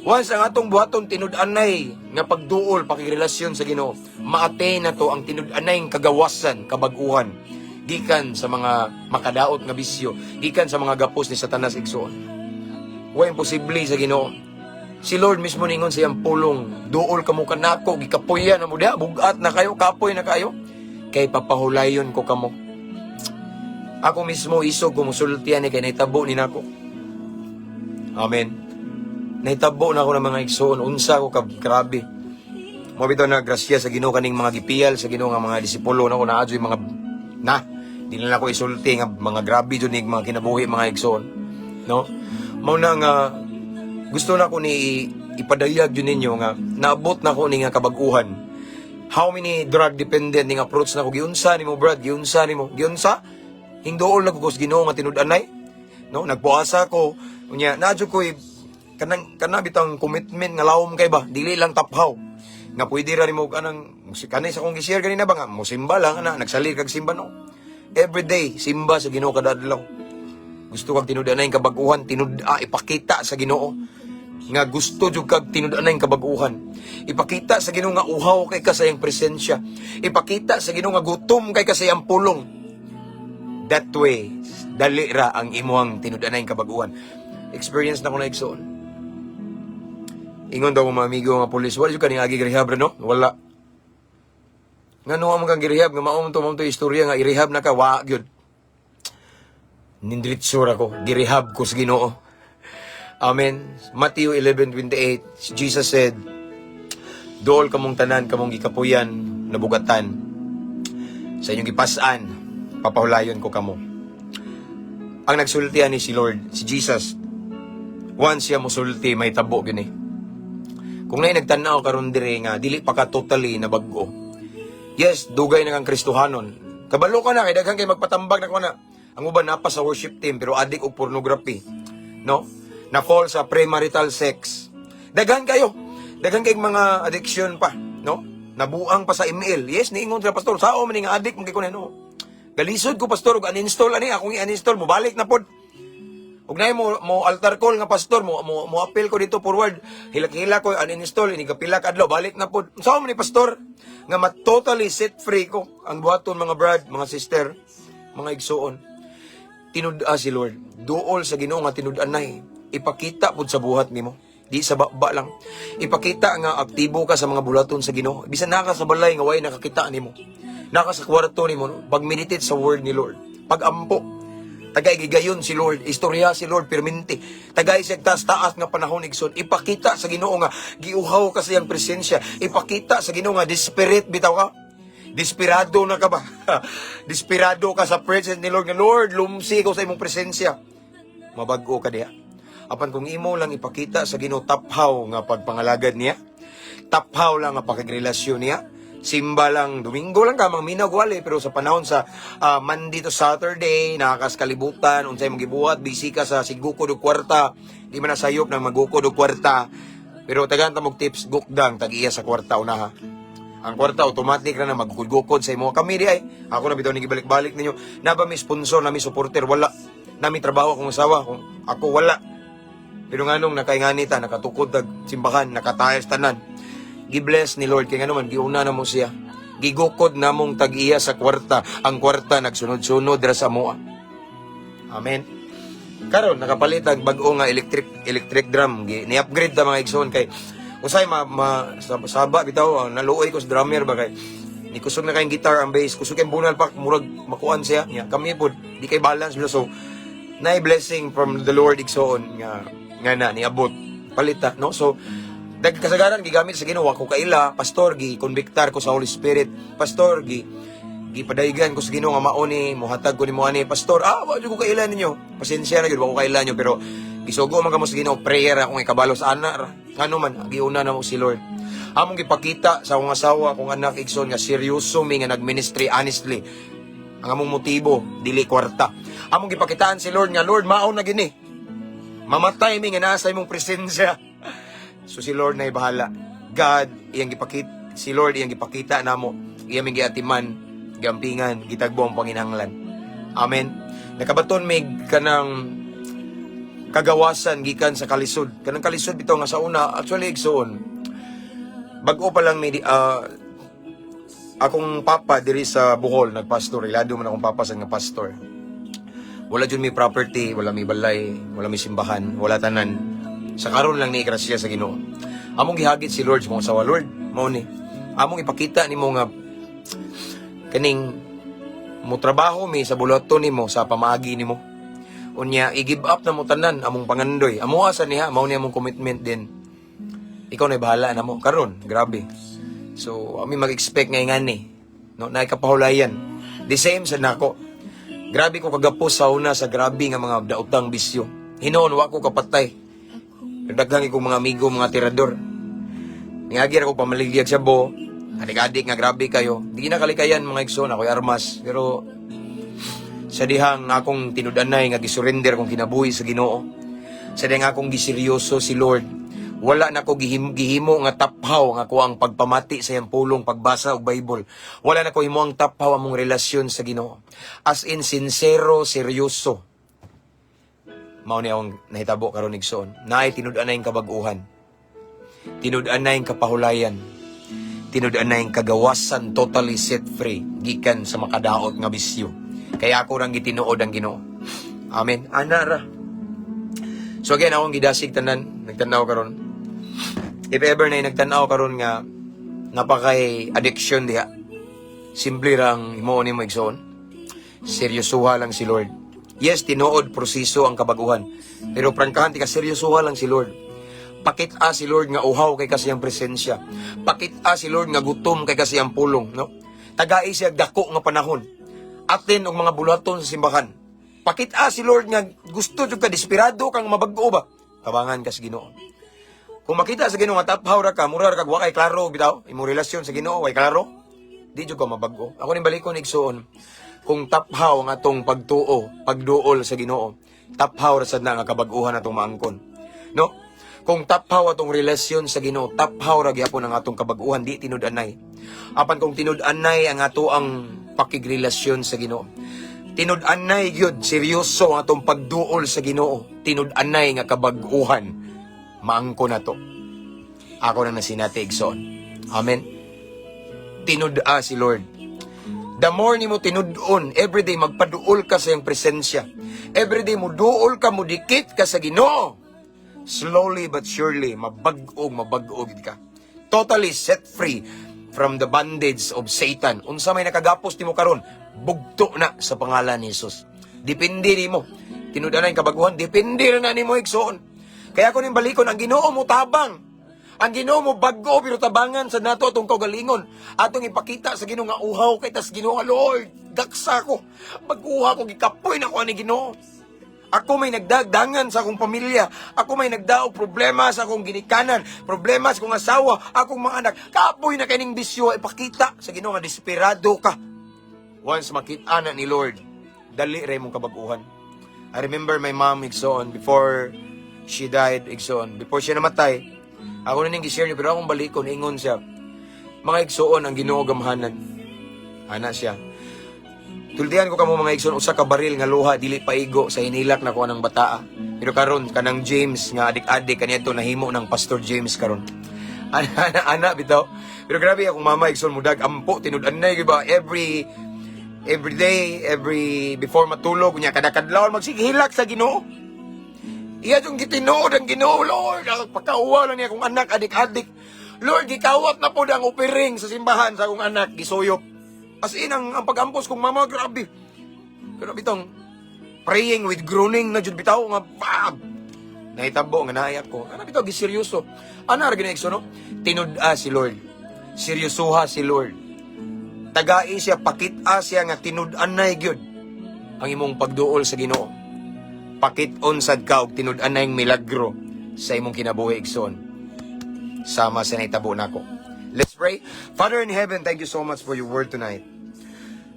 Once ang atong buhaton tinud-anay nga pagduol pakigrelasyon sa Ginoo, ma-attain nato ang tinud-anay kagawasan, kabag-uhan gikan sa mga makadaot nga bisyo, gikan sa mga gapos ni Satanas, igsoon. Wa imposible sa Ginoo. Si Lord mismo ningon sa iyang pulong, "Duol kamo kanako, gikapoyan na mo diha, bugat na kayo, kapoy na kayo, kay papahulayon ko kamo." Ako mismo isog ko musultian ni kay nahitabo ni nako. Amen. Nahitabo na ako ng mga igsoon, unsa ko ka grabe. Mo bitaw na grasya sa Ginoo kaning mga gipiyal sa Ginoo nga mga disipulo na ko naa jud mga na di na ko isulti nga mga grabe jud ning mga kinabuhi, mga igsoon, no? Mao na nga gusto na ko ni ipadayag jud ninyo nga naabot na ko ni nga kabag-uhan. How many drug dependent ning approach na ko, "Giunsa nimo, brad? Giunsa nimo? Giunsa?" Hingduol na ko sa Ginoo nga tinud-anay, no? Nagpuasa ko unya, naa jud ko kanang kana bitang commitment nga lawom kay ba, dili lang taphaw nga pwede ra nimo kanang kanay sa akong gi-share ganina ba nga mosimba lang ana, nagsalir kag simba, no? Every day simba sa Ginoo kada adlaw. Gusto kag tinud-anay kabag-uhan, tinud-a, ipakita sa Ginoo nga gusto jud kag tinud-anay kabag-uhan. Ipakita sa Ginoo nga uhaw kay ka sa iyang presensya. Ipakita sa Ginoo nga gutom kay ka sa iyang pulong. That way, dali ra ang imuhang tinud-anay kabag-uhan. Experience na ko na, igsoon. Ingon daw mga amigo nga pulis, "Wala jud ka ning agi rehab, no?" Wala. Ngano mo kang gi-rehab nga mao to istorya nga i-rehab na ka, wa gyud. Nindritso ra ko, girehab ko sa Ginoo. Amen. Matthew 11:28, Jesus said, "Dool kamong tanan, kamong gikapuyan, nabugatan, sa inyong gipas-an, papahulayon ko kamo." Ang nagsultian ni si Lord, si Jesus, once siya musulti, may tabo gini. Kung naay nagtanaw karon dire nga dili pa ka totally na bag-o. Yes, dugay na kang Kristohanon. Kabalo ka na kay daghan kay magpatambag na ko na. Ang uban napa sa worship team pero adik og pornography. No? Na fall sa premarital sex. Daghan kayo. Daghan kay mga addiction pa, no? Nabuang pa sa email. Yes, niingon sila, "Pastor, sao man nga addict man kay ko na, no? Galisod ko, pastor, og uninstall ani, akong i-uninstall, mo balik na pod. Ug nay mo altar call nga pastor, mo appeal ko dito forward. Hilak-hilak ko uninstall, ini kapila ka adlaw balik na pod. Unsa man ni, pastor, nga ma totally set free ko?" Ang buhaton, mga brad, mga sister, mga igsuon. Tinud-a si Lord. Duol sa Ginoo nga tinud-anay. Ipakita pud sa buhat nimo. Di sa baba lang. Ipakita nga aktibo ka sa mga bulaton sa Ginoo. Bisan naka sa balay nga way nakakita nimo. Naka sa kwarto nimo, no? Pag-meditate sa word ni Lord. Pag-ampo. Tagay gigayon si Lord, istorya si Lord perminti. Tagay siya taas taas nga panahon, igsoon. Ipakita sa Ginoo nga giuhaw ka sa iyang presensya. Ipakita sa Ginoo nga desperate bitaw ka. Desperado na ka ba? Desperado ka sa presence ni Lord nga, "Lord, lumsi ko sa imong presensya." Mabag-o ka diha. Apan kung imo lang ipakita sa Ginoo taphaw nga pagpangalagad niya, taphaw lang nga pakigrelasyon niya, simba lang, Domingo lang ka, mga minaw wali, pero sa panahon sa Monday to Saturday, nakakas kalibutan, unsay mong gibuhat, busy ka sa sigukod og kwarta, di man nasayop ng magukod og kwarta, pero tagaan ta mog tips, gukdang, tag-iya sa kwarta unaha. Ang kwarta automatic ra na magukod-gukod sa imo. Kami di ay, ako na bitaw ni gibalik-balik ninyo. Naba mi sponsor, nami supporter, wala. Nami trabaho akong asawa, kung ako wala. Pero nganong nakaingani ta, nakatukod tag simbahan, nakatayas tanan. Gi-bless ni Lord kay ngano man giuna na mo siya. Gigukod namong tag-iya sa kwarta. Ang kwarta nagsunod-sunod ra sa moa. Amen. Karon nakapalit ang bag-o nga electric electric drum. Ni-upgrade ta, mga igsoon, kay usay ma, ma saba bitaw, naluoy ko sa drummer ba kay ni kusog na kayong guitar, ang bass kusog kay bunal pa, murag makuan siya nya, kami pod di kay balance bitaw. So na blessing from the Lord, igsoon, nga nga na niabot palita, no? So dag kasagaran gigamit sa Ginoo ako kaila, pastor, gi convictar ko sa Holy Spirit, pastor, gi gipadaygan ko sa Ginoo nga mao ni mohatag ko nimo ani, pastor. Ah, wa jud ko kaila ninyo, pasensya na gyud, wa ko kaila ninyo, pero gisugo man kamo sa Ginoo, prayer akong ikabalo sa ana ra. Ngano man giuna na mo si Lord. Among gipakita sa akong asawa, akong anak, igsoon, nga seryoso mi nga nagministry. Honestly, ang among motibo dili kwarta. Among gipakitaan si Lord nga, "Lord, mao na gini, mamatay mi nga naa sa imong presensya." So si Lord na bahala. God, iyang gipakita, si Lord iyang gipakita namo, iyang ming giatiman, giampingan, gitagbo ang panginahanglan. Amen. Nakabaton mig kanang kagawasan gikan sa kalisod. Kanang kalisod bitaw nga sa una, actually, igsoon. Bag-o pa lang may akong papa diri sa Bohol nagpastor, ilado man akong papa sa nga pastor. Wala jud may property, wala may balay, wala may simbahan, wala tanan. Sa karon lang ni grasya sa Ginoo. Among gihagit si Lord sa mga asawa, "Lord, mao ni. Among ipakita nimo nga kaning mo trabaho mi sa buluhaton nimo sa pamaagi nimo. Unya, i-give up na mo tanan among pangandoy. Amo asa niya, mao ni among commitment din. Ikaw na bahala na mo. Karon, grabe. So, ami mag-expect nga ingani. No, naay kapahulayan. The same sa nako. Grabe ko kagapos sa una sa grabe nga mga daotang bisyo. Hinoon wa ko kapatay. Daghan kong mga amigo, mga tirador. Niagi ra ko pamaligyag sa bo. Adik-adik nga grabe kayo. Di na kalikayan, mga igsoon, ako'y armas. Pero sa dihang akong tinud-anay nga gisurrender kong kinabuhi sa Ginoo. Sa dihang akong giseryoso si Lord. Wala na ko gihimo nga taphaw nga ako ang pagpamati sa iyang pulong, pagbasa og Bible. Wala na ko himo ang taphaw among relasyon sa Ginoo. As in sincero, seryoso. Mao ni akong nahitabo karon, igsoon. Naay tinud-anay kabag-uhan. Tinud-anay kapahulayan. Tinud-anay kagawasan, totally set free gikan sa makadaot nga bisyo. Kaya ako rang gitinuod ang Ginoo. Amen. Ana ra. So again, akong gidasig tanan nagtanaw karon. If ever na nagtanaw karon nga napakay addiction diha, simple rang himuon nimo, igsoon. Seryosuha lang si Lord. Yes, tinuod proseso ang kabaguhan. Pero prangkahan ti ka, seryosuha lang si Lord. Pakita si Lord nga uhaw kay kasi ang presensya. Pakita si Lord nga gutom kay kasi ang pulong, no? Tagai siya dako nga panahon. Atin og mga bulaton sa simbahan. Pakita si Lord nga gusto jud ka, desperado kang mabag-o ba? Tabangan ka sa Ginoo. Kung makita sa Ginoo nga taphaw ra ka, mura ra kag wa kay klaro bitaw, imong relasyon sa Ginoo way klaro, di jud ka mabag-o. Ako ning balikon, igsuon. Kung taphaw ang atong pagtuo, pagduol sa Ginoo, taphaw ra sad na nga kabag-uhan atong maangkon. No? Kung taphaw atong relasyon sa Ginoo, taphaw ra gyapon ang atong kabag-uhan, di tinud-anay. Apan kung tinud-anay ang ato ang pakigrelasyon sa Ginoo, tinud-anay gyud seryoso ang atong pagduol sa Ginoo, tinud-anay nga kabag-uhan maangko na to. Ako na nasinati, igsoon. Amen. Tinud-a si Lord. The more nimo tinud-on, everyday magpaduol ka sa iyang presensya. Everyday mo duol ka, mo dikit ka sa Ginoo. Slowly but surely, mabag-og, mabag-og gid ka. Totally set free from the bondage of Satan. Unsa may nakagapos nimo karon, bugto na sa pangalan ni Jesus. Depende nimo. Tinud-anay kabaguhan, depende na nimo, igsoon. Kaya ko ning balikon, ang Ginoo mo tabang. Ang Ginoo mo bag-o pero tabangan sa nato atong kaugalingon. Atong ipakita sa Ginoo nga uhaw kay tas Ginoo nga, "Lord, gaksa ko. Baguha ko, gikapoy na ko ani Ginoo. Ako may nagdagdangan sa akong pamilya. Ako may nagdaog problema sa akong ginikanan, problema sa akong asawa, akong mga anak. Kapoy na kining bisyo." Ipakita sa Ginoo nga desperado ka. Once makita na ni Lord, dali ra imong kabaguhan. I remember my mom, igsoon, before she died, igsoon, before siya namatay, ako na ning gi-share niyo, pero akong balikon, ingon siya, "Mga igsoon, ang Ginoo gamhanan." Ana siya. Tuldihan ko kamo, mga igsoon, usa ka baril nga luha dili paigo sa hinilak na ko ng bataa. Pero karon kanang James nga adik-adik kaniadto nahimo ng Pastor James karon. Ana ana ana bitaw. Pero grabe akong mama, igsoon, mudag ampo tinud-anay gyud ba every day, every before matulog niya kada kadlawon magsighilak sa Ginoo. Iya yung gitinuod ang Ginoo, "Lord, ang pagkauwa lang niya akong anak adik-adik. Lord, gikawat na po ang offering sa simbahan sa akong anak, gisuyop." As in, ang pag-ampos kong mama, grabe. Pero bitong, praying with groaning na jud bitaw nga, bab! Nahitabo nga naiyak ko. Ano bitaw, giseryoso. Ano ra gina, no? Tinud-a si Lord. Seryosoha si Lord. Tagai siya, pakita siya nga tinud-anay gyud ang imong pagduol sa Ginoo. Pakit-on sad ka og tinud-anay milagro sa imong kinabuhi, igsoon. Sama sa nahitabo nako. Let's pray. Father in heaven, thank you so much for your word tonight.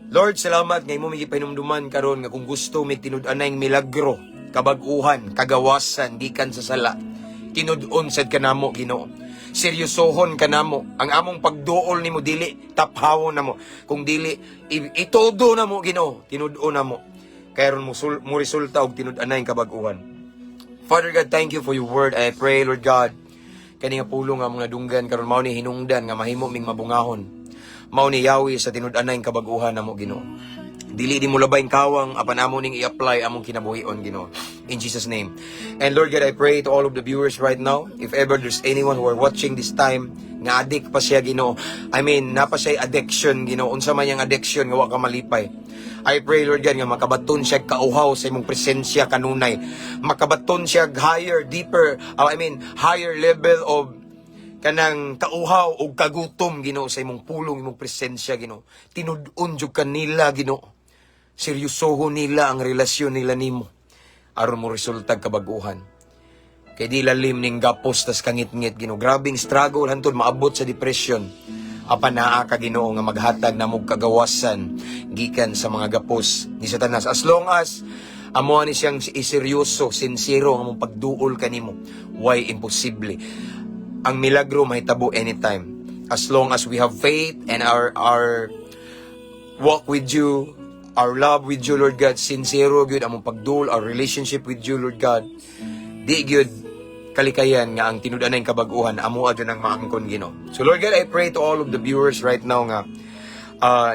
Lord, salamat nga imo mi gipahinumduman karon nga kung gusto mig tinud-anay milagro, kabag-uhan, kagawasan gikan sa sala, tinud-on sad kanamo, Ginoo. Seryosohon kanamo ang among pagduol nimo, dili taphawon namo. Kung dili itudo namo, Ginoo, tinud-on namo. Kay aron mo resulta og tinud-anay kabag-uhan. Father God, thank you for your word. I pray, Lord God, kani nga pulong nga mga dunggan karon mao ni hinungdan nga mahimo ming mabungahon. Mao ni yawi sa tinud-anay kabag-uhan namo, Ginoo. Dili di mo labay kawang apan amo ning i-apply among kinabuhion, Ginoo. In Jesus' name. And Lord God, I pray to all of the viewers right now, if ever there's anyone who are watching this time Nga addict pa siya, Ginoo. I mean, naa pa siya addiction, Ginoo. Unsa man yang addiction nga wa ka malipay. I pray, Lord God, nga makabaton siya kauhaw sa imong presensya kanunay. Makabaton siya higher, deeper, I mean, higher level of kanang kauhaw o kagutom, Ginoo, sa imong pulong, imong presensya, Ginoo. Tinud-on jud kanila, Ginoo. Seryosohon nila ang relasyon nila nimo aron mo resultag kabaguhan. Kay di lalim ning gapos tas kangitngit, Ginoo. Grabing struggle hantod maabot sa depression. Apan naa ka, Ginoo, nga maghatag namog kagawasan gikan sa mga gapos ni Satanas. As long as amo ni siyang iseryoso, sincero ang among pagduol kanimo, way imposible. Ang milagro mahitabo anytime. As long as we have faith and our walk with you, our love with you, Lord God, sincero gyud among pagduol, our relationship with you, Lord God. Di gyud kalikayan nga ang tinud-anay kabag-uhan amo adyo nang maangkon, Ginoo. So Lord God, I pray to all of the viewers right now nga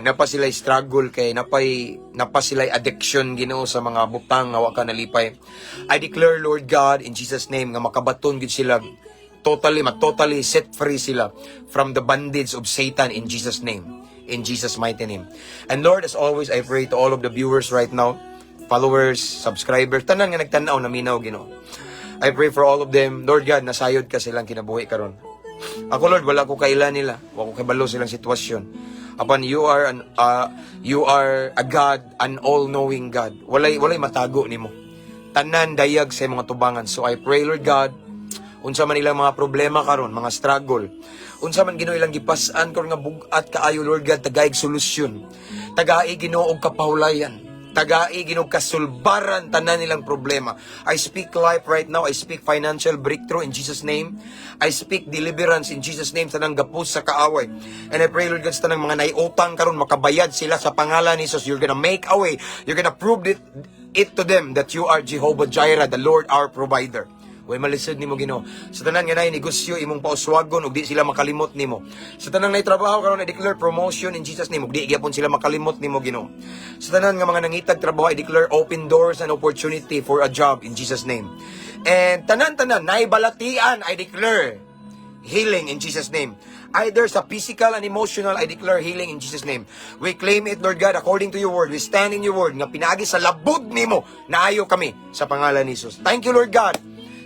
naa pa sila struggle kay naa pa sila addiction, Ginoo, sa mga butang nga wa ka nalipay. I declare, Lord God, in Jesus' name, nga makabaton gyud sila totally, ma-totally set free sila from the bondage of Satan in Jesus' name. In Jesus' mighty name. And Lord, as always, I pray to all of the viewers right now, followers, subscribers, tanan nga nagtanaw, naminaw, Ginoo. I pray for all of them. Lord God, nasayod ka silang kinabuhi karon. Ako, Lord, wala ko kaila nila. Wala ko kabalo silang sitwasyon. Apan you are a God, an all-knowing God. Walay matago nimo. Tanan dayag sa imong tubangan. So I pray, Lord God, unsa man ilang mga problema karon, mga struggle. Unsa man, Ginoo, ilang gipas-an karon nga bug-at kaayo, Lord God, tagaig solusyon. Tagai, Ginoo, og kapahulayan. Tagai, Ginoo, kasulbaran tanan nilang problema. I speak life right now. I speak financial breakthrough in Jesus' name. I speak deliverance in Jesus' name sa tanang gapos sa kaaway. And I pray, Lord God, sa tanang mga naiutang karon, makabayad sila sa pangalan ni Jesus. You're gonna make a way. You're gonna prove it to them that you are Jehovah Jireh, the Lord our provider. Way malisod nimo, Ginoo. Sa tanan nga naay negosyo, imong pauswagon ug di sila makalimot nimo. Sa tanan nay trabaho karon, I declare promotion in Jesus' name ug di gyapon sila makalimot nimo, Ginoo. Sa tanan nga mga nangitag trabaho, I declare open doors and opportunity for a job in Jesus' name. And tanan-tanan nay balatian, I declare healing in Jesus' name. Either sa physical and emotional, I declare healing in Jesus' name. We claim it, Lord God, according to your word. We stand in your word nga pinaagi sa labod nimo, naayo kami sa pangalan ni Jesus. Thank you, Lord God.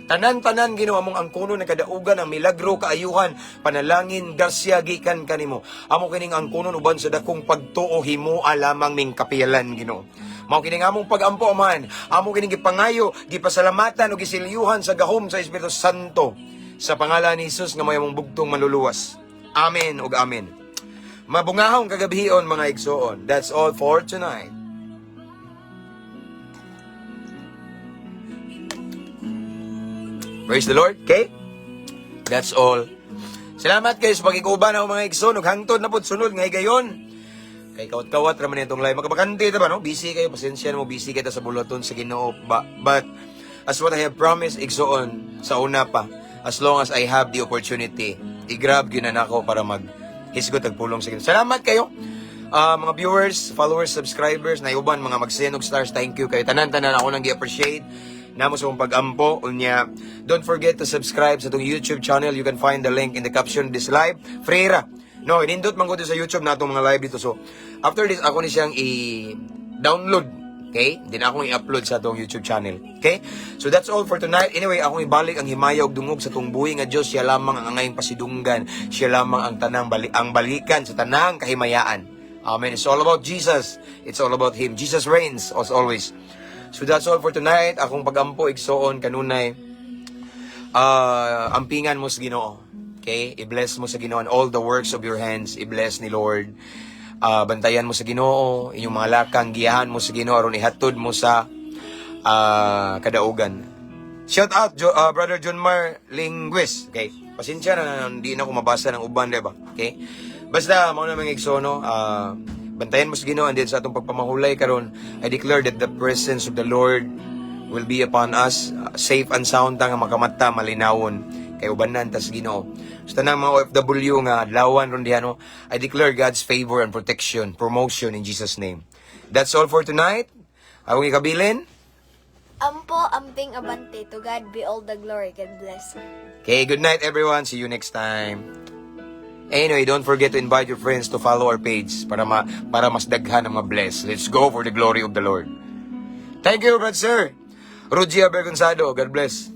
Tanan-tanan, Ginoo, among angkonon ng kadaugan ang milagro, kaayuhan, panalangin, grasya gikan kanimo. Amo kining angkonon uban sa dakong pagtuo, himoa lamang ming kapiyalan, Ginoo. Mao kining among pagampo, Amahan. Amo kining gipangayo, gipasalamatan ug gisilyuhan sa gahom sa Espiritu Santo. Sa pangalan ni Jesus nga may among bugtong manluluwas. Amen ug amen. Mabungahong kagabhion, mga igsoon. That's all for tonight. Praise the Lord. Okay? That's all. Salamat kayo sa pagkikuban ako, mga igsoon. Ug hangtod na pod sunod nga higayon. Kay kawat-kawat raman itong live. Makabakante ta ba, no? Busy kayo. Pasensya na mo. Busy kayo sa buluhaton sa Ginoo. But, as what I have promised, igsoon, sa una pa, as long as I have the opportunity, i-grab gyud na nako para mag hisgot ag pulong sa Ginoo. Salamat kayo. Ah, mga viewers, followers, subscribers, na uban mga mag-send og stars, thank you kayo. Tanan-tanan ako nang gi-appreciate namo sa akong pag-ampo. Unya, don't forget to subscribe sa atong YouTube channel. You can find the link in the caption of this live. Free ra. No, inindot man ko dito sa YouTube na atong mga live dito. So, after this, ako ni siyang i-download. Okay? Hindi na akong i-upload sa atong YouTube channel. Okay? So, that's all for tonight. Anyway, akong ibalik ang himaya ug dungog sa atong buhi nga Dios. Siya lamang ang angayng pasidunggan. Siya lamang ang tanang ang balikan sa tanang kahimayaan. Amen. It's all about Jesus. It's all about Him. Jesus reigns as always. So that's all for tonight. Akong pagampo, igsoon, kanunay. Ampingan mo sa Ginoo. Okay? I-bless mo sa Ginoo and all the works of your hands. I-bless ni Lord. Bantayan mo sa Ginoo, inyong mga lakang, giyahan mo sa Ginoo aron ihatod mo sa kadaugan. Shout out Brother John Mar Linguist. Okay? Pasensya na, hindi na ako mabasa ng uban, di ba? Okay? Basta mao na, mga igsoon, no, bantayan mo sa Ginoo and then sa atong pagpamahulay karon, I declare that the presence of the Lord will be upon us, safe and sound ta nga makamata malinawon kay ubanan tas Ginoo. Sa tanang mga OFW nga adlawan ron diha, no, I declare God's favor and protection, promotion in Jesus' name. That's all for tonight. Akong ikabilin. Ampo, amping, abante. To God be all the glory. God bless. Okay, good night, everyone. See you next time. Anyway, don't forget to invite your friends to follow our page para mas daghan ang ma-bless. Let's go for the glory of the Lord. Thank you, brother sir. Rugia Bergonzado, God bless.